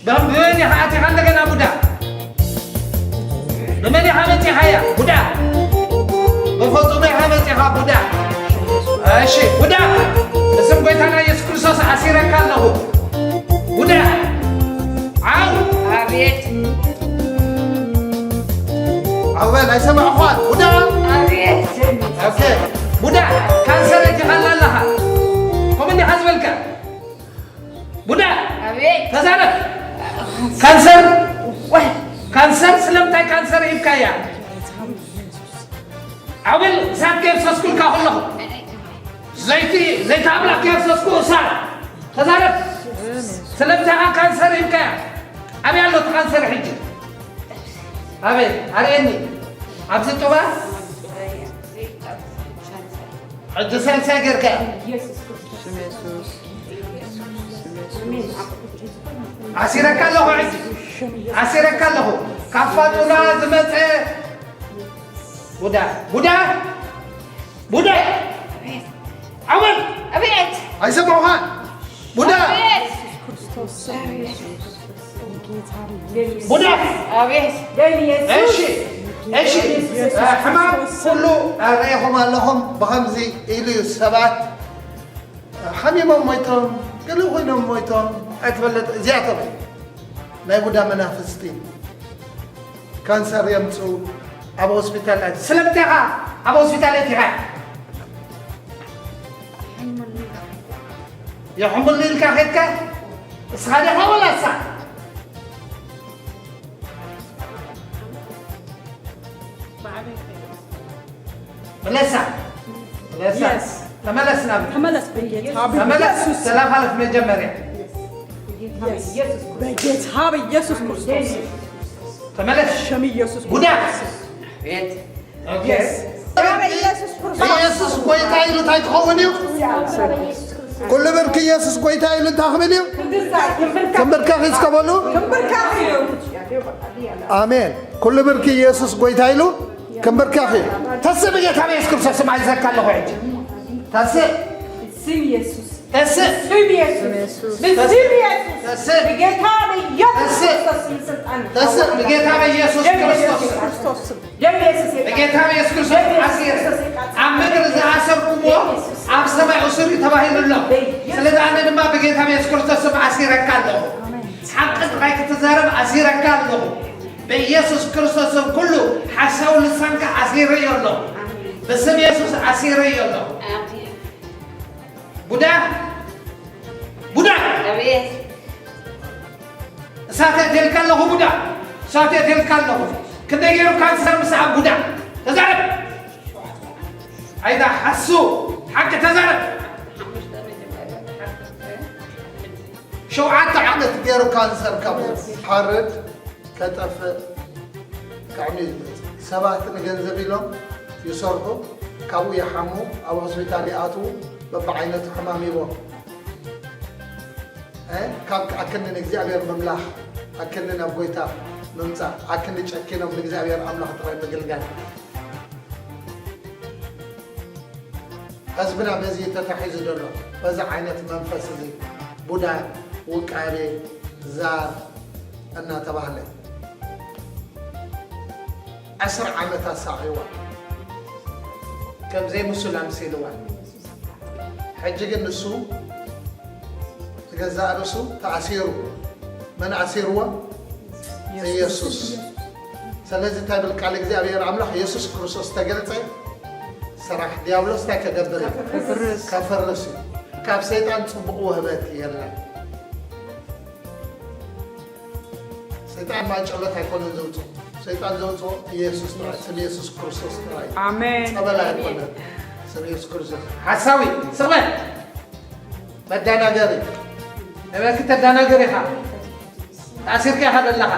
ብመን ኢኻ ኣቲኻ እንደገና ቡዳ? ብመን ኢኻ መጺኻያ ቡዳ? ብፍጹም ኢኻ መጺኻ ቡዳ። እሺ ቡዳ፣ ብስም ጎይታና ኢየሱስ ክርስቶስ ኣሲረካ ኣለኹ። ቡዳ፣ ዓው። ኣቤት። ዓው በል፣ ኣይሰማዕኳን። ቡዳ። ኣቤት። ኦኬ። ቡዳ፣ ካንሰር ኣቲኻላ ኣለኻ። ከምኡ እንዲኻ ዝበልካ። ቡዳ! ኣቤት! ተዛረብ! ካንሰር! ወይ! ካንሰር ስለምንታይ ካንሰር ሂብካያ? ዓብል እሳት ከየፍሰስኩልካ ከለኹ፣ ዘይቲ፣ ዘይቲ ኣምላኽ ከየፍሰስኩ እሳት! ተዛረብ! ስለምንታይ ኢኻ ካንሰር ሂብካያ? ኣበይ ኣሎ እቲ ካንሰር ሕጂ? ኣበይ? ኣርእየኒ። ኣብዚ ጥባ? ሕጂ ሳልሳይ ጌርካ። ስም የሱስ። ስም የሱስ። ኣሲረካ ኣለኹ ሕጂ። ኣሲረካ ኣለኹ። ካብ ፋጡና ዝመጸ ቡዳ። ቡዳ! ቡዳ! ዓወል! ኣቤት! ኣይሰማሁኻን። ቡዳ! ኣቤት! ቡዳ! ኣቤት! ደም ኢየሱስ! እሺ፣ እሺ። ደም ኢየሱስ እ፣ ሕማም ክርስቶስ! ኩሉ ርኢኹም ኣለኹም። ብኸምዚ ኢሉ እዩ ሰባት ሓሚሞም ሞይቶም፣ ገለ ኮይኖም ሞይቶም፣ ኣይትፈልጥ። እዚኣቶም ናይ ቡዳ መናፍስቲ ካንሰር የምጽኡ ኣብ ሆስፒታል። ስለምንታይ ኢኻ ኣብ ሆስፒታል ኣቲኻ? የሕምሉ ኢልካ ኸድካ? እስኻ ዲኻ ወላ እሳ? መለሳ። መለሳ። Yes. ተመለስ ናብ ተመለስ በጌታ ተመለስ። በኢየሱስ። ሰላም ማለት መጀመርያ። Yes. በጌታ በኢየሱስ ክርስቶስ። ተመለስ። ሽም ኢየሱስ ቡዳ። ክርስቶስ። ቤት። ኦኬ። Yes. በኢየሱስ ክርስቶስ። ኢየሱስ ጎይታ ኢሉ እንታይ ክኸውን እዩ? ኩሉ ብርኪ ኢየሱስ ጎይታ ኢሉ እንታይ ክብል እዩ? ክንብርካኽ እስከ በሉ። ክንብርካኽ እዩ። ኣሜን። ኩሉ ብርኪ ኢየሱስ ጎይታ ኢሉ ክንብርካኽ እዩ። ተስእ ብጌታ ብኢየሱስ ክርስቶስ ስም ኣይዘካ ኣለኹ ሕጂ። ተስእ። ስም ኢየሱስ። ተስእ። ስም ኢየሱስ። ብስም ኢየሱስ። ተስእ። ብጌታ ብኢየሱስ ተስእ። ክርስቶስ ስም ስልጣን። ተስእ ብጌታ ብኢየሱስ ደም ክርስቶስ ኢየሱስ ስም። ክርስቶስ ስም። ደም ኢየሱስ ይቃ- ብጌታ ብኢየሱስ ክርስቶስ ደም ኢየሱስ ኣሲር። ክርስቶስ ይቃ- ኣብ ምድሪ ዝኣሰርኩምዎ ደም ኢየሱስ። ኣብ ሰማይ እሱር እዩ ተባሂሉ ኣሎ። በኢየሱስ ስለዚ ኣነ ድማ ብጌታ ብኢየሱስ ክርስቶስ ስም ኣሲረካ ኣለኹ። ሓቂ ጥራይ ክትዛረብ ኣሲረካ ኣለኹ። ብኢየሱስ ክርስቶስ ስም ኩሉ ሓሳዊ ልሳንካ ኣሲረዮ ኣለኹ። ብስም ኢየሱስ ኣሲረዮ ኣለኹ። ኣሜን። ቡዳ! ቡዳ! ኣቤት! እሳት የእትየልካ ኣለኹ ቡዳ! እሳት የእትየልካ ኣለኹ። ክንደይ ገይሩ ካንሰር ምስኣ ቡዳ! ተዛረብ! ኣይዳ ሓሱ! ሓቂ ተዛረብ! ሸውዓተ ዓመት ገይሩ ካንሰር ካብ ሓርድ ከጠፍእ ብጣዕሚ ሰባት ንገንዘብ ኢሎም ይሰርሑ፣ ካብኡ ይሓሙ፣ ኣብ ሆስፒታል ይኣትዉ፣ በብዓይነቱ ሕማም ይቦም። እ፣ ካብ ኣክኒ ንእግዚኣብሔር ምምላኽ፣ ኣክኒ ናብ ጎይታ ምምጻእ፣ ኣክኒ ጨኪኖም ንእግዚኣብሔር ኣምላኽ ጥራይ ምግልጋል። ህዝብና በዚ ተታሒዙ ዘሎ፣ በዚ ዓይነት መንፈስ እዚ ቡዳ፣ ውቃቤ፣ ዛር እናተባህለ ዕስራ ዓመት ኣሳቒዋ፣ ከም ዘይምሱል ኣምሲልዋ። ሕጂ ግን ንሱ ንገዛእ ርእሱ ተኣሲሩ። መን ኣሲርዎ? ኢየሱስ። ኢየሱስ። ስለዚ እንታይ ብል ቃል እግዚኣብሔር ኣምላኽ? ኢየሱስ ክርስቶስ ተገልጸ፣ ስራሕ ዲያብሎስ እንታይ ከገብር እዩ? ከፍርስ። ከፍርስ እዩ። ካብ ሰይጣን ጽቡቕ ውህበት የለን። ሰይጣን ማጨሎት ኣይኮነን ዘውጽኦ። ሰይጣን ዘውጽኦ ኢየሱስ ጥራይ፣ ስም ኢየሱስ ክርስቶስ ጥራይ። ኣሜን። ጸበል ኣይኮነን፣ ስም ኢየሱስ ክርስቶስ። ሓሳዊ፣ ስቕ በል። መደናገሪ። እበኪ ተደናገሪ ኢኻ። ተኣሲርካ ኢኻ ዘለኻ።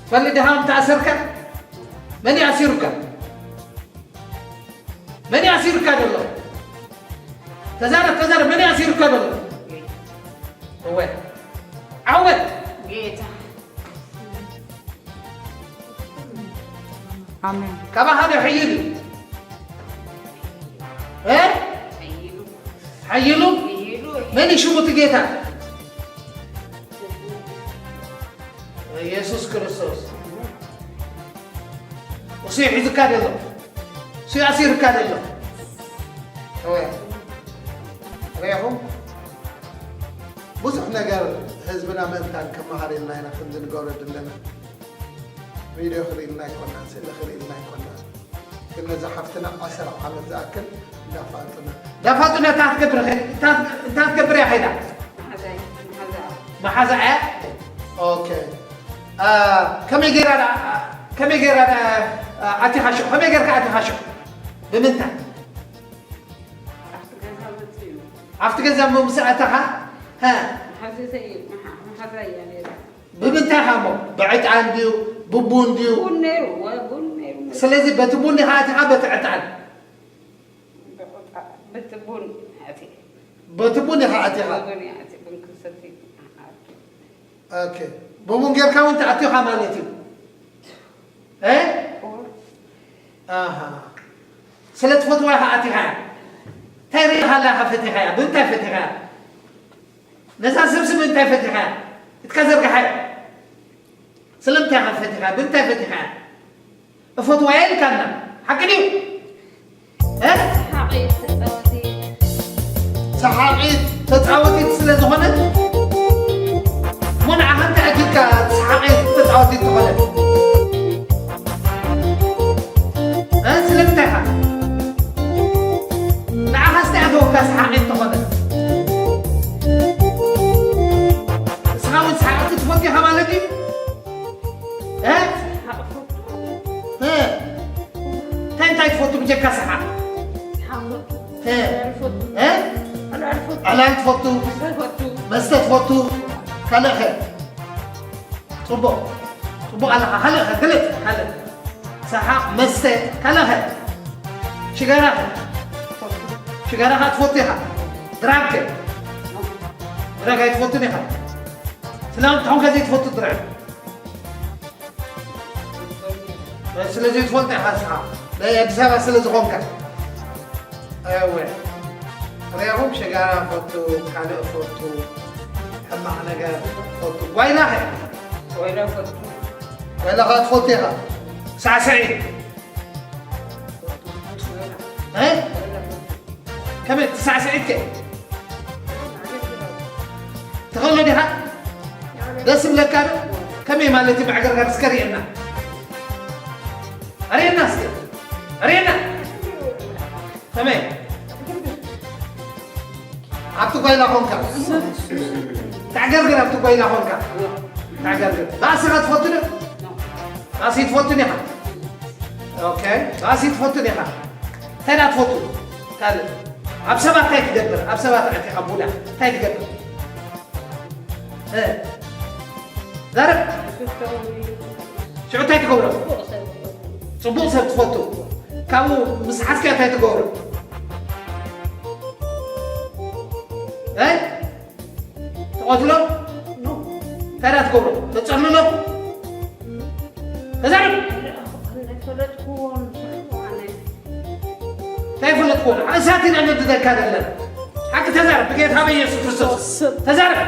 ትፈልጥ ዲኻ ተኣሰርካ? መን እዩ ኣሲሩካ? መን እዩ ኣሲሩካ ዘሎ? ተዛረብ፣ ተዛረብ። መን እዩ ኣሲሩካ ዘሎ? እወ። ዓወት። ጌታ። ኣሜን። ካባኻ ዶ ይሕይል እዩ? እ? ሓይሉ። ሓይሉ? ሓይሉ። መን እዩ ሽሙ እቲ ጌታ? ኢየሱስ ክርስቶስ እሱ ሒዙካ ደሎ፣ እሱ ኣሲርካ ደሎ። እወ። ርኢኹም? ብዙሕ ነገር ህዝብና ምእንታን ከመሃር ኢልና ኢና ከምዚ ንገብሮ ዘለና። ቪድዮ ክርእይልና ኣይኮናን፣ ስእሊ ክርእይልና ኣይኮናን። ግን ነዛ ሓፍትና ዓሰርተ ዓመት ዝኣክል እንዳፋጡና፣ እንዳፋጡና እንታይ ትገብር ኸ-፣ እንታይ፣ እንታይ ትገብር እያ ኸይዳ? መሓዛይ፣ መሓዛ። መሓዛ እያ? ኦኬ። አ፣ ከመይ ጌራ ደኣ፣ ከመይ ጌራ ደኣ፣ አ፣ ኣቲኻ ሹቕ? ከመይ ጌርካ ኣቲኻ ሹቕ? ብምንታይ? ኣብቲ ገዛ መፅኡ እዩ። ኣብቲ ገዛ እሞ ምስ ኣተኻ? ሃ? መሓዘይ፣ መሓ-፣ መሓዛይ እያ ነይራ። ብምንታይ ኢኻ እሞ? ብዕጣን ድዩ? ብቡን ድዩ? ቡን ነይሩ፣ ወ-፣ ቡን ነይሩ። ስለዚ በቲ ቡን ኢኻ ኣቲኻ፣ በቲ ዕጣን? ብዕጣ-፣ በቲ ቡን ኣቲ-፣ በቲ ቡን ኢኻ ኣቲኻ? ቡን እየ ኣቲ-፣ ቡን ክሰቲ። ኦኬ። ብቡን ጌርካ እውን ተኣቲኻ ማለት እዩ? እ? ቡን። ኣሃ። ስለ ትፈትዋ ኢኻ ኣቲኻያ? እንታይ ርኢኻ ኣለኻ ፈቲኻያ? ብምንታይ ፈቲኻያ? ነዛ ስብስብ እንታይ ፈቲኻ? ኢድካ ዘርግሓ። ስለምንታይ ኢኻ ፈቲኻ? ብምንታይ ፈቲኻ? እፈትዋ እየ ኢልካና። ሓቂ ድዩ? እ? ሰሓቒት ተጻወቲት። ሰሓቒት ተጻወቲት ስለ ዝኾነት፣ እሞ ንዓኻ እንታይ ኣኪልካ ሰሓቒት ተጻወቲት ትኾነ? እ? ስለምንታይ ኢኻ? ንዓኻስ እንታይ ኣተወካ ሰሓቒት ትኾነ? ንስኻ እውን ሰሓቕቲ ትፈቱ ኢኻ ማለት እዩ? እ? እ? እንታይ እንታይ ትፈቱ ብጀካ ሰሓቕ? እ? እ? ዕላል ትፈቱ? መስተ ትፈቱ? ካልእ ኸ? ጽቡቕ። ጽቡቕ ኣለኻ። ካልእ ኸ? ግለጽ። ካልእ። ሰሓቕ፣ መስተ፣ ካልእ ኸ? ሽጋራ ኸ? ሽጋራ ኸ ትፈቱ ኢኻ? ድራግ ከ? ድራግ ኣይትፈቱን ኢኻ? ስለምንታይ ኮንካ ዘይትፈቱ ድራግ? ስለ ዘይትፈልጦ ኢኻ ንስኻ። ናይ ኣዲስ ኣበባ ስለ ዝኾንካ። እወ። ርኢኹም፣ ሽጋራ ፈቱ፣ ካልእ ፈቱ፣ ሕማቕ ነገር ፈቱ። ጓይላ ኸ? ጓይላ ፈቱ። ጓይላ ኸ ትፈቱ ኢኻ? ሳዕስዒት? እ? ከመይ ትሳዕስዒት ከ? ትኽእሎ ዲኻ? ደስ ይብለካ ዶ? ከመይ ማለት እዩ? መዕገርጋር እስከ ርእየና። ኣርእየና እስከ። ኣርእየና። ከመይ? ኣብቲ ጓይላ ኾንካ። ተዕገርግር ኣብቲ ጓይላ ኾንካ። ተዕገርግር። ባእሲ ኸ ትፈቱ ዶ? ባእሲ ትፈቱ ዲኻ? ኦኬ። ባእሲ ትፈቱ ዲኻ? እንታይ ደኣ ትፈቱ? ካልእ። ኣብ ሰባት እንታይ ትገብር? ኣብ ሰባት ኣቲኻ ቡዳ እንታይ ትገብር? እ። ዛረብ። ሽዑ እንታይ ትገብሮ? ጽቡቕ ሰብ ትፈቱ። ካብኡ ምስ ሓዝካ እንታይ ትገብሮ? እ? ትቐትሎ? እንታይ ደኣ ትገብሮ? ተጸልሎ? ተዛረብ። እንታይ ፈለጥኩዎ? እንታይ ፈለጥኩዎ? እሳት ኢና ነድደካ ዘለና። ሓቂ ተዛረብ፣ ብጌታ በኢየሱስ ክርስቶስ። ተዛረብ።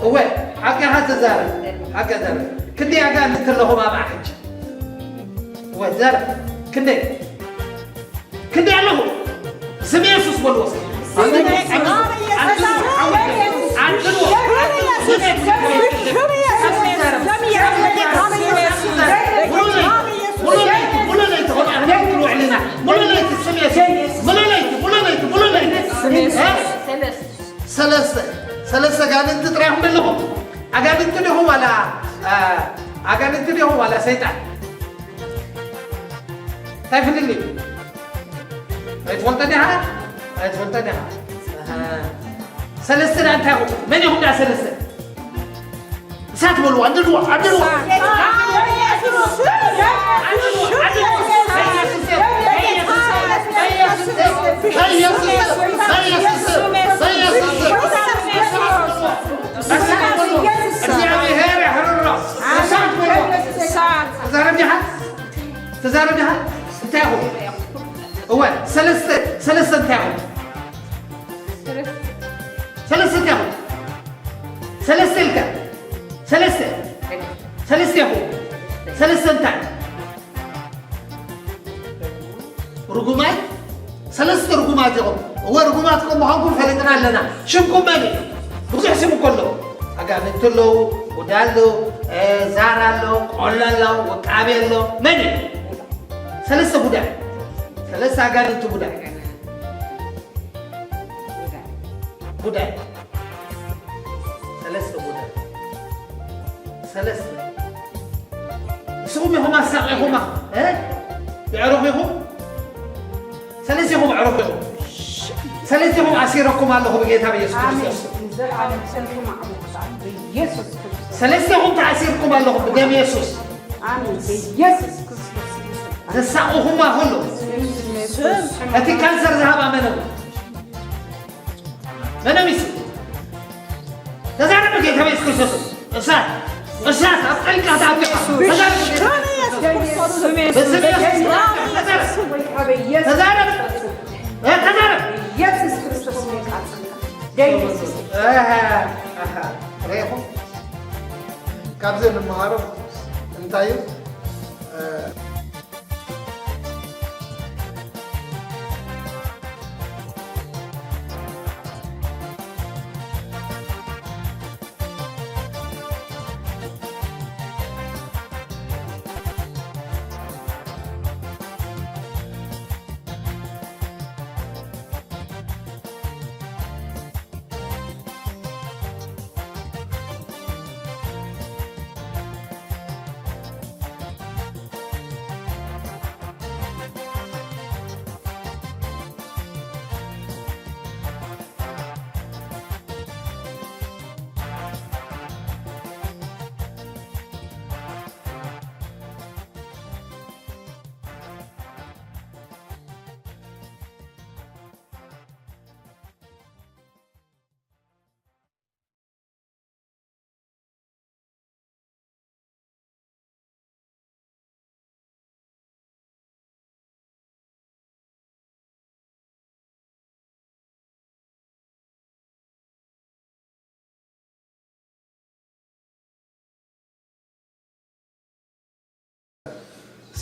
እወ፣ ሓቂ ኢኻ ተዛረብ። ሓቂ ተዛረብ። ክንደይ ኣጋንንቲ ኣለኹም ኣብኣ ሕጂ? እወ፣ ተዛረብ። ክንደይ? ክንደይ ኣለኹ? ስም የሱስ በልዎ። ሰለስተ፣ ሰለስተ ኣጋንንቲ ጥራይ ኢኹም ዘለኹም። ኣጋንንቲ ዲኹም ዋላ፣ አ፣ ኣጋንንቲ ዲኹም ዋላ ሰይጣን? እንታይ ፍልልይ? ኣይትፈልጦን ኢኻ? ኣይትፈልጦን ኢኻ? ኣሃ። ሰለስተ ደኣ እንታይ ኢኹም? መን ኢኹም ደኣ ሰለስተ? እሳት በልዋ፣ ኣንድድዋ፣ ኣንድድዋ። እግዚኣብሔር የሕርሮ። እሳት በልዋ። ተዛረብ ዲኻ? ተዛረብ ዲኻ? እንታይ ኢኹም? እወ፣ ሰለስተ፣ ሰለስተ እንታይ ኢኹም? ሰለስተ እንታይ ኢኹም? ሰለስተ ኢልካ። ሰለስተ። ሰለስቴኹም። ሰለስተ እንታይ? ርጉማት? ሰለስተ ርጉማት ኢኹም። እወ፣ ርጉማት ከም ምዃንኩም ፈሊጥና ኣለና። ሽምኩም መን እዩ? ብዙሕ ስም እኮ ኣለዎ። ኣጋንንቲ ኣለዉ፣ ቡዳ ኣለዉ፣ እ፣ ዛር ኣሎ፣ ቆሎ ኣሎ፣ ውቃቤ ኣሎ። መን እዩ? ሰለስተ ቡዳ። ሰለስተ ኣጋንንቲ ቡዳ። ቡዳ። ሰለስተ ቡዳ። ሰለስተ። ንስኹም ኢኹም ኣሳቒኹማ፣ እ? የዕሩኽ ኢኹም? ሰለስቲኹም ኣዕሩኽ ኢኹም። ሰለስቲኹም ኣሲረኩም ኣለኹ ብጌታ ብኢየሱስ ኣሜን። ክርስቶስ። ንዘለኣለም ሰልኩም ኣዕሩኽ በኢየሱስ ክርስቶስ። ሰለስቲኹም ተኣሲርኩም ኣለኹም ብደም የሱስ። ኣሜን። በኢየሱስ ክርስቶስ። ዘሳቑኹማ ኩሉ። ስም እቲ ካንሰር ዝሃባ መን እዩ? መን እዩ? ተዛረብ ብጌታ ብኢየሱስ ክርስቶስ። እሳት፣ እሳት ኣብ ጠልቃ ተኣቢኻ። ተዛረብ። በስመ ኢየሱስ። ተዛረብ። ተዛረብ። እ፣ ተዛረብ። ኢየሱስ ክርስቶስ ይቃጽል። ደይ ኢየሱስ። ኣሃ፣ ኣሃ። ርኢኹም? ካብዚ እንመሃሮ እንታይ እዩ? እ፣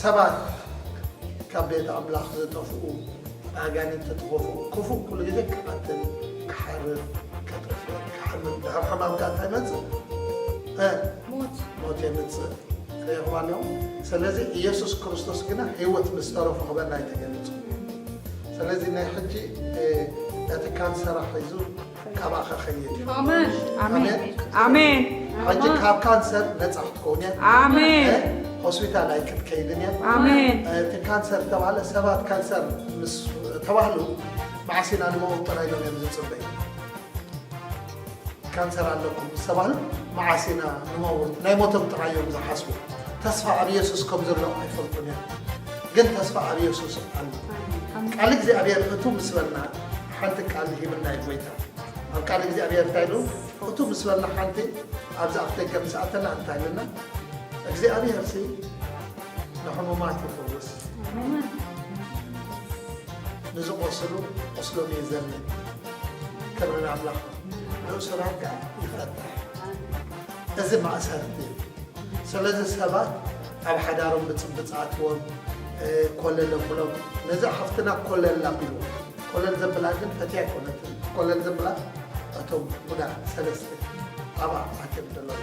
ሰባት ካብ ቤት ኣምላኽ ዝጠፍኡ፣ ኣጋንንቲ ተኸፍኡ፣ ክፉእ ኩሉ ግዜ ክቐትል፣ ክሓርድ፣ ከጥፍእ፣ ክሓምም፣ ድሕሪ ሕማም ከኣ እንታይ ይመጽእ? እ፣ ሞት። ሞት የምጽእ። ርኢኹም ኣለኹም? ስለዚ ኢየሱስ ክርስቶስ ግና ህይወት ምስ ተረፎ ክበና እዩ ተገሊጹ። ስለዚ ናይ ሕጂ፣ እ፣ ነቲ ካንሰራ ሒዙ ካባኻ ኸይድ እዩ። ኣሜን። ኣሜን። ኣሜን። ኣሜን። ሕጂ ካብ ካንሰር ነጻ ክትከውን እያ። ኣሜን። እ፣ ሆስፒታል ኣይክትከይድን እያ። ኣሜን። እቲ ካንሰር ተባህለ፣ ሰባት ካንሰር ምስ ተባህሉ መዓስ ኢና ንመውት ጥራይ ኢሎም እዮም ዝጽበዩ። ካንሰር ኣለኩም ምስ ተባህሉ መዓስ ኢና ንመውት፣ ናይ ሞቶም ጥራይ እዮም ዝሓስቡ። ተስፋ ኣብ ኢየሱስ ከም ዘሎ ኣይፈልጡን እዮም። ግን ተስፋ ኣብ ኢየሱስ ኣሎ። ቃል እግዚኣብሔር እቱ ምስ በልና ሓንቲ ቃል ሂብና እዩ ጎይታ። ኣብ ቃል እግዚኣብሔር እንታይ ኢሉ? እቱ ምስ በልና ሓንቲ ኣብዚ ኣፍ ደገ ምስ ኣተና እንታይ ኢልና? እግዚኣብሔር ሲ ንሕሙማት ይፈውስ፣ ንዝቆስሉ ቁስሎም የዘምን። ክብሪ ንኣምላኽ። ንእሱራት ከኣ ይፈትሕ። እዚ ማእሰርቲ እዩ። ስለዚ ሰባት ኣብ ሓዳሮም ብጽብጽ ኣትዎም፣ እ፣ ኮለል ኣብሎም፣ ነዛ ሓፍትና ኮለል ኣቢልዎ። ኮለል ዘብላ ግን ፈትያ ኣይኮነትን። ኮለል ዘብላ እቶም ቡዳ ሰለስተ ኣብኣ ኣትዮም ዘለዉ።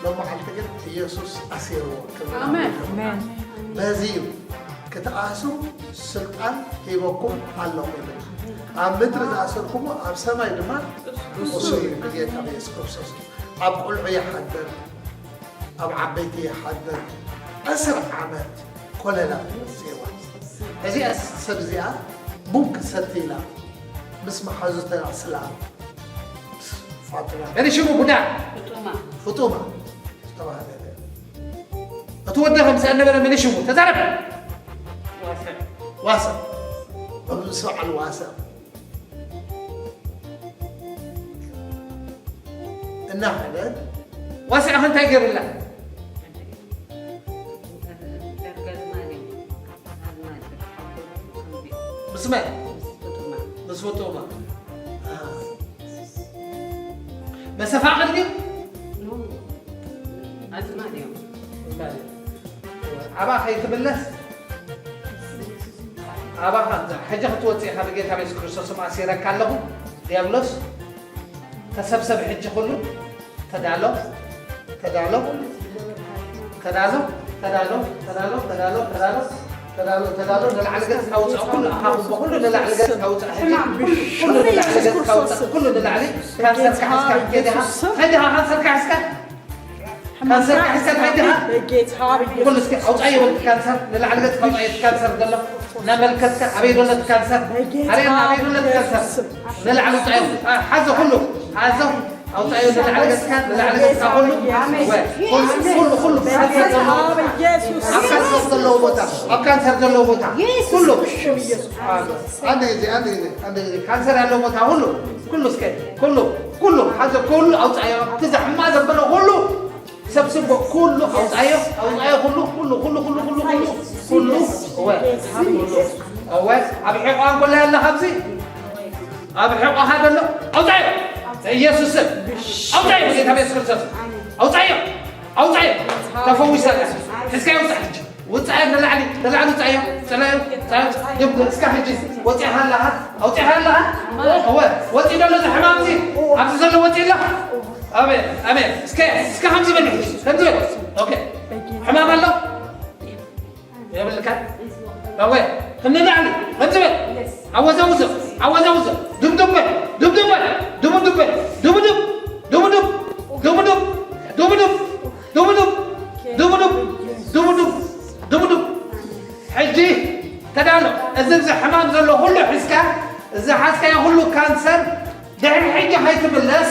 ሎም መዓልቲ ግን ኢየሱስ ኣሲርዎ። ክብሪ ኣሜን። ኣሜን። በዚ እዩ ክትኣስሩ ስልጣን ሂበኩም ኣለኹ ይብል። ኣብ ምድሪ ዝኣሰርኩሞ ኣብ ሰማይ ድማ እሱር እዩ ብጌታ ብኢየሱስ ክርስቶስ። ኣብ ቆልዑ ይሓድር፣ ኣብ ዓበይቲ ይሓድር። ዕስራ ዓመት ኮለላ ጽዋ። እዚኣ ሰብ እዚኣ ቡን ክትሰቲ ኢላ ምስ መሓዙታ ስላ ፋጡማ። መን ሽሙ ቡዳ? ፍጡማ። ፍጡማ ዝተባህለ። እቲ ወዲ ከምዚ ኣነበረ መን ሽሙ? ተዛረብ። ዋሰ። ዋሰ። ኣብ ምስ በዓል ዋሰ። እናኸደት ዋስዕ እንታይ ገይሩላ? ምስ መን? ምስ ፍጡማ። መሰፋቕር ድዩ? ኣዝማድ እዮም። ኣባ ከይትምለስ ኣባ ከምዛ ሕጂ ክትወፅእ ኢኻ ብጌታ ቤት ክርስቶስ ኣሲረካ ኣለኹ። ዲያብሎስ ተሰብሰብ ሕጂ ኩሉ ተዳሎ ተዳሎ ተዳሎ ተዳሎ ተዳሎ ተዳሎ ተዳሎ ተዳሎ ንላዕሊ ገጽካ ውጻእ ኩሉ ኣኻ ኩሉ ንላዕሊ ገጽካ ውጻእ ሕጂ ኩሉ ንላዕሊ ገጽካ ውጻእ ኩሉ ንላዕሊ ካንሰርካ ሒዝካ ከይድኻ ከይድኻ ካንሰርካ ሒዝካ ካንሰር ካንሰር ከይድኻ ኩሉ እስኪ ኣውፃዮ በል ካንሰር ንላዕሊ ገጽካ ኣውፃዮ ካንሰር ዘሎ እናመልከትካ ኣበይ ዘሎ ካንሰር ኣበይ ኣበይ ዘሎ ካንሰር ንላዕሊ ኣውፃዮ ሓዞ ኩሉ ሓዞ ኣውፃዮ ንላዕሊ ገጽካ ንላዕሊ ገጽካ ኩሉ ኩሉ ኩሉ ካንሰር ዘለዎ ቦታ ኣብ ካንሰር ዘለዎ ቦታ ኣብ ካንሰር ዘለዎ ቦታ ኩሉ ኣንድ ጊዜ ኣንድ ጊዜ ኣንድ ጊዜ ካንሰር ያለው ቦታ ሁሉ ኩሉ እስከ ኩሉ ኩሉ ሐዘ ኩሉ አውጣዮ ትዛሕማ ዘበለ ሁሉ ሰብስቦ ኩሉ አውጣዮ አውጣዮ ሁሉ ሁሉ ሁሉ ሁሉ ሁሉ ሁሉ ሁሉ እወ እወ ኣብ ሕቋ እንኮላ ያለ ሀብዚ ኣብ ሕቋ ሀደሎ አውጣዮ ኢየሱስ ስም አውጣዮ ጌታ ኢየሱስ ክርስቶስ አውጣዮ አውጣዮ ተፈውሳለህ እስከ ያውጣ ውፃእ ንላዕሊ ንላዕሊ ውፃእዮ ፅላዮ እስካ ሕጂ ወፂእካ ኣለካ ኣውፂእካ ኣለካ እወ ወፂእ ዘሎ እዚ ሕማም እዚ ኣብዚ ዘሎ ወፂእ ኣሎ ኣሜን ኣሜን እስከ እስከ ከምዚ በል ከምዚ በል ኦኬ ሕማም ኣሎ የብልካ እወ ንላዕሊ ከምዚ በል ኣወዛውዞ ኣወዛውዞ ድምድም በል ድምድም በል ድምድም በል ድምድም ድምድም ድምድም ድምድም ድምድም ድምድም ድምድም ድምድም ሕጂ ተዳሎ እዚ እዚ ሕማም ዘሎ ኩሉ ሒዝካ እዚ ሓዝካዮ ኩሉ ካንሰር ድሕሪ ሕጂ ከይትምለስ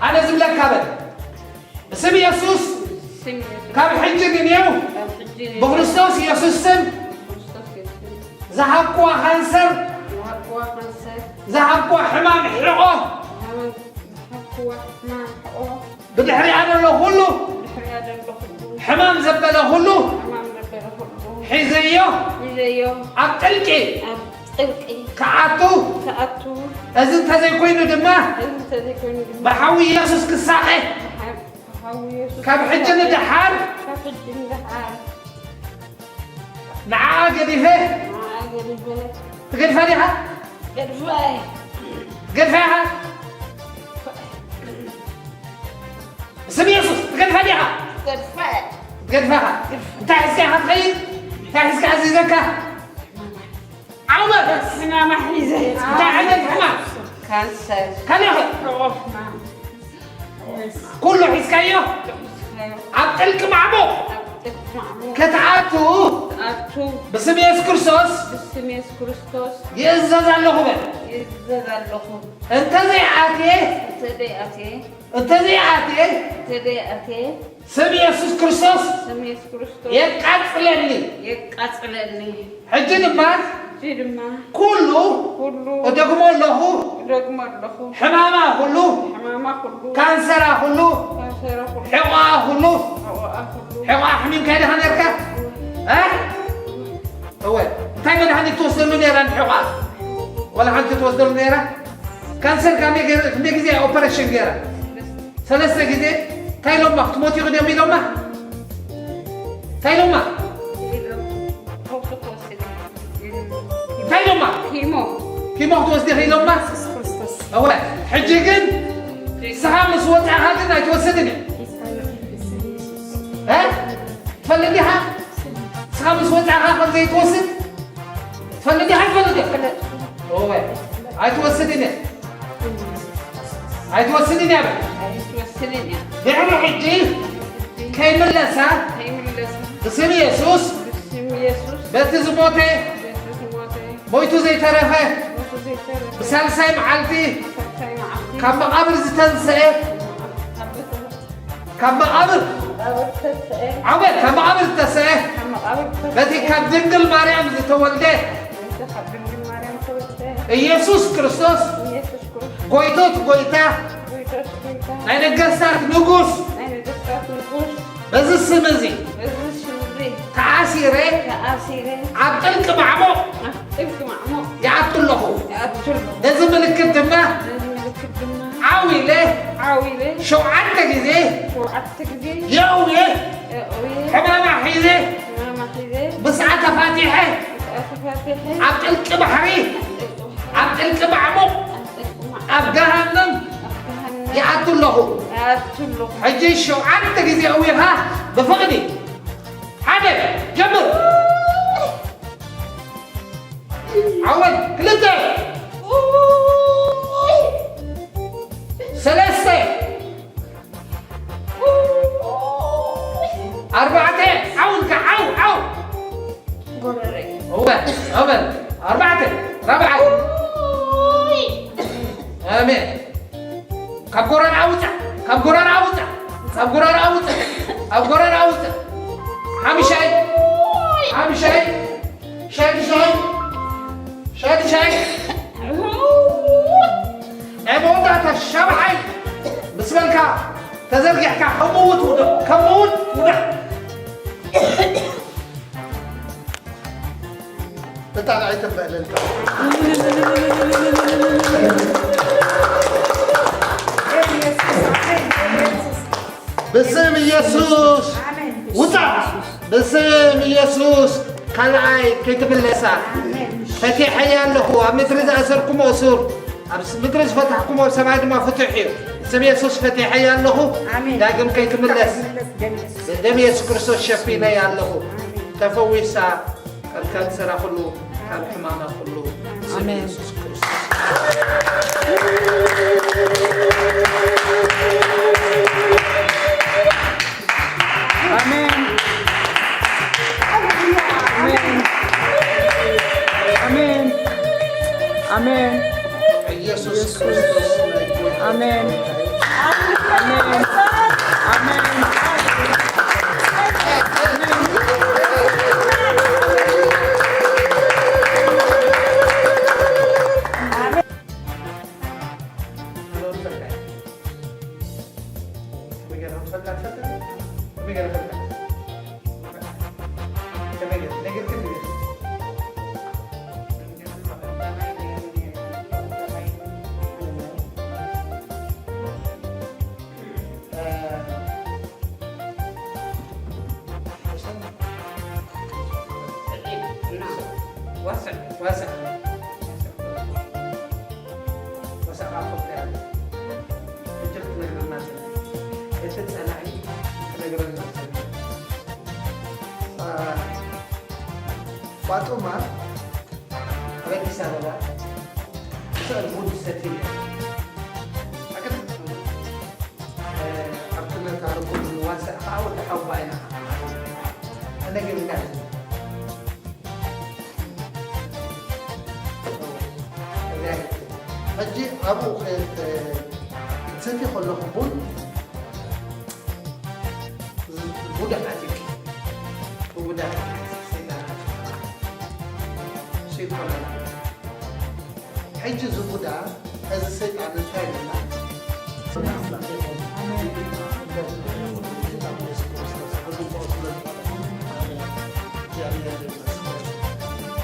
ኣነ ዝብለካ በል ብስም የሱስ ካብ ሕጂ ግን የው ብክርስቶስ የሱስ ስም ዝሃብክዋ ካንሰር ዝሃብክዋ ሕማም ሕቆ ብድሕሪኣ ዘሎ ኩሉ ሕማም ዘበለ ኩሉ ሒዘዮ ኣብ ጥልቂ ክኣቱ እዚ እንተዘይኮይኑ ድማ ብሓዊ ኢየሱስ ክሳቐ ካብ ሕጂ ንደሓር ንዓ ገዲፈ ትገድፋ ዲኻ ገድፋ ኢኻ ስም የሱስ ትገድፋ ዲኻ ትገድፋ ኢኻ እንታይ ሒዝካ ኢኻ ትኸይድ እንታይ ሒዝካ ኣዚዘካ ዓመት ሕማማ ሒዘ እንታይ ዓይነት ሕማም ካንሰር ካንሰር ኩሉ ሒዝካዮ ኣብ ጥልቂ ማዕሙቕ ክትኣቱ ብስም የሱስ ክርስቶስ ይእዘዝ ኣለኹ በል ይእዘዝ ኣለኹ እንተዘይኣትየ እንተዘይኣትየ እንተዘይኣትየ እንተዘይኣትየ ስም የሱስ ክርስቶስ ስም የሱስ ክርስቶስ የቃጽለኒ የቃጽለኒ ሕጂ ድማ ሕጂ ድማ ኩሉ ኩሉ እደግሞ ኣለኹ እደግሞ ኣለኹ ሕማማ ኩሉ ሕማማ ኩሉ ካንሰራ ኩሉ ካንሰራ ኩሉ ሕቆኣ ኩሉ ሕቆኣ ኩሉ ሕቆኣ ሕሚምካ ኢኻ ነርካ እ እወ እንታይ መድሃኒት ትወስደሉ ነራ ንሕቆኣ ወላ ሓንቲ ትወስደሉ ነራ ካንሰር ካብ ክንደይ ግዜ ኦፐሬሽን ገይራ ሰለስተ ግዜ እንታይ ኢሎማ ክትሞት ኢኹ ድዮም ኢሎማ እንታይ ኢሎማ እንታይ ኢሎማ ኪሞ ክትወስዲ ኢኺ ኢሎማ እወ ሕጂ ግን ንስኻ ምስ ወፃእኻ ግን ኣይትወስድን እዩ ትፈልጥ ዲኻ ንስኻ ምስ ወፃእኻ ከም ዘይትወስድ ትፈልጥ ዲኻ ትፈልጥ እወ ኣይትወስድን እየ ኣይትወስድን እያ በል ኣይትወስድን እያ ድሕሪ ሕጂ ከይምለሳ ከይምለሳ ብስም የሱስ ብስም የሱስ በቲ ዝሞተ በቲ ዝሞተ ሞይቱ ዘይተረፈ ሞይቱ ዘይተረፈ ብሳልሳይ መዓልቲ ሳልሳይ መዓልቲ ካብ መቓብር ዝተንስአ ካብ መቓብር ካብ መቓብር ዝተንስአ ዓወት ካብ መቓብር ዝተንስአ ካብ መቓብር ዝተንስአ በቲ ካብ ድንግል ማርያም ዝተወልደ በቲ ካብ ድንግል ማርያም ዝተወልደ ኢየሱስ ክርስቶስ ኢየሱስ ክርስቶስ ጎይቶት ጎይታ ጎይቶት ጎይታ ናይ ነገስታት ንጉስ ናይ ነገስታት ንጉስ በዚ ስም እዚ በዚ ስም እዚ ተኣሲረ ተኣሲረ ኣብ ጥልቂ ማዕሙቕ ኣብ ጥልቂ ማዕሙቕ ይኣቱ ኣለኹ ይኣቱ ኣለኹ ነዚ ምልክት ድማ ነዚ ምልክት ድማ ዓው ኢለ ዓው ኢለ ሸውዓተ ግዜ ሸውዓተ ግዜ የእውየ የእውየ ሕማማ ኣትሉ። ሕጂ ሸውዓተ ግዜ ኣዊኻ ብፍቕዲ። ሓደ፣ ጀምር። ዓወት፣ ክልተ፣ ሰለስተ፣ ኣርባዕተ፣ ዓው ኢልካ፣ ዓው፣ ዓው። ጎረረይ። እወ፣ እወ፣ ኣርባዕተ፣ ራብዓይ። ኣሜን። ካብ ጎረርኣ ውጻእ፣ ካብ ጎረርኣ ውጻእ፣ ካብ ጎረርኣ ውጻእ፣ ካብ ጎረርኣ ውጻእ። ሓምሻይ፣ ሓምሻይ፣ ሻድሻይ፣ ሻድሻይ። ናይ መወዳእታ ሻብዓይ ምስ በልካ ተዘርጊሕካ ከም ምዉት ውደቕ፣ ከም ምዉት ውደቕ። ብጣዕሚ ኣይተበዕለልካ። ብስም ኢየሱስ ውጻእ። ብስም ኢየሱስ ካልኣይ ከይትምለሳ ፈቲሐያ ኣለኹ። ኣብ ምድሪ ዝኣሰርኩሞ እሱር ኣብ ምድሪ ዝፈታሕኩሞ ኣብ ሰማይ ድማ ፍቱሕ እዩ። ብስም ኢየሱስ ፈቲሐያ ኣለኹ። ኣሜን። ዳግም ከይትምለስ ብደም ኢየሱስ ክርስቶስ ሸፊነያ ኣለኹ። ኣሜን። ተፈዊሳ ካብ ካንሰራ ኩሉ፣ ካብ ሕማማ ኩሉ፣ ብስም ኣሜን። ኢየሱስ ክርስቶስ። ኣሜን። ኣሜን። ኣሜን። ኣሜን። ኢየሱስ ክርስቶስ ናይ ጎይታ ኣሜን። ኣሜን። ኣሜን። ፋጡማ ኣብ ኣዲስ ኣበባ ብስዕር ቡን ትሰቲ ነይራ። ኣገርም። ኣብ ክልተ ርኩብ ንዋሳእ ከዓ ወዲ ሓውባ ኢና። ተነጊሩና እዩ። ሕጂ ኣብኡ ክትሰቲ ከለኹ ቡን ቡዳ ኣቲኪ። ብቡዳ ሰይጣን። ሰይጣን። ሕጂ እዚ ቡዳ፣ እዚ ሰይጣን እንታይ ይብላ?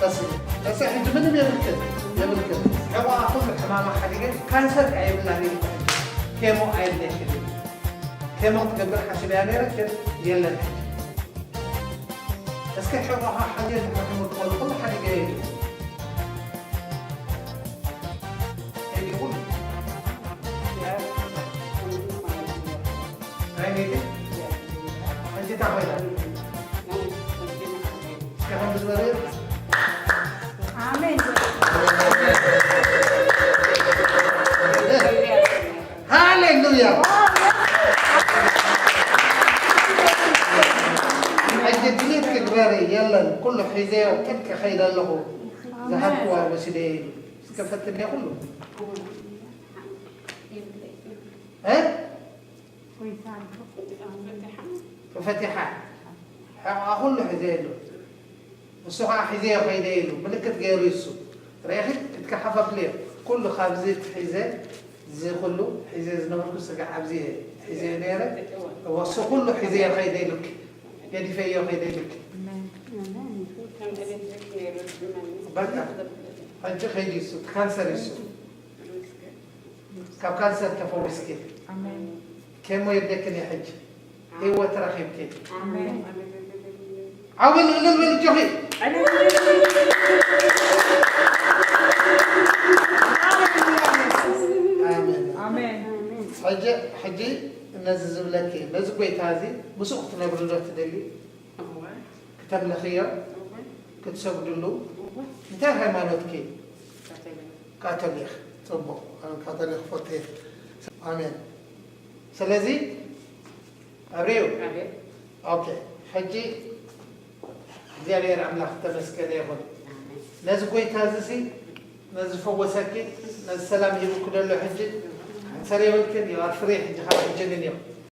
ቀስ፣ ቀስ፣ ሕጂ ምንም የብልክን፣ የብልክን። ሕቆኣ ኩሉ ሕማማ ሓዲገ፣ ካንሰር ከኣ የብላን ኢሉ ሕጂ። ኬሞ ኣየድልየክን እዩ። ኬሞ ክትገብር ሓሲበያ ነይረ፣ ግን የለን ሕጂ። እስከ ሕቆኻ ሓዲገ፣ ክትሓክም ትኽእሉ ኩሉ ሓዲገ ኢሉ። ኣሜን። ሃሌሉያ። ሕጂ ድሌት ክግበረ የለን፣ ኩሉ ሒዘዮ ቅድቂ ከይደ ኣለኹ። ዝሃብክዋ ወሲደ ኢሉ። እስከ ፈትንዮ ኩሉ። እ? ተፈቲሓ። ሕቆኣ ኩሉ ሒዘ ኣሎ። ንሱ ኸዓ ሒዘዮ ከይደ ኢሉ ምልክት ገይሩ እዩ እሱ። ርኢኺ? ክትከሓፍ ኣብልዮ። ኩሉ ካብዚ ሒዘ፣ እዚ ኩሉ ሒዘ ዝነበርኩ ስጋዕ ኣብዚ ሒዘዮ ነይረ። እወ፣ እሱ ኩሉ ሒዘዮ ከይደ ኢሉኪ። ገዲፈዮ ከይደ ኢሉኪ። በቃ። ሕጂ ከይዱ እሱ፣ ካንሰር እዩ እሱ። ካብ ካንሰር ተፈዊስኪ። ኣሜን። ኬሞ የብለክን እየ ሕጂ። ህይወት ረኺብኪ። ኣሜን። ዓው ኢሉ እልል በል እጆኺ። ኣሜን። ኣሜን። ሕጂ፣ ሕጂ ነዚ ዝብለኪ ነዚ ጎይታ እዚ ምስኡ ክትነብሪ ዶ ትደሊ? እወ ክተምልኽዮ? እወ ክትሰግድሉ? እወ እንታይ ሃይማኖትኪ? ካቶሊክ ካቶሊክ። ጽቡቕ። ኣነ ካቶሊክ ፈትየ። ኣሜን። ስለዚ ኣብሬው ኣቤት ኦኬ። ሕጂ እግዚኣብሔር ኣምላኽ ተመስገነ ይኹን። ኣሜን ነዚ ጎይታ እዚ ሲ ነዚ ፈወሰኪ ነዚ ሰላም ሂቡኪ ደሎ ሕጂ ሓንሰር የብልክን። You are free ሕጂ ካብ ሕጂ ንንዮ።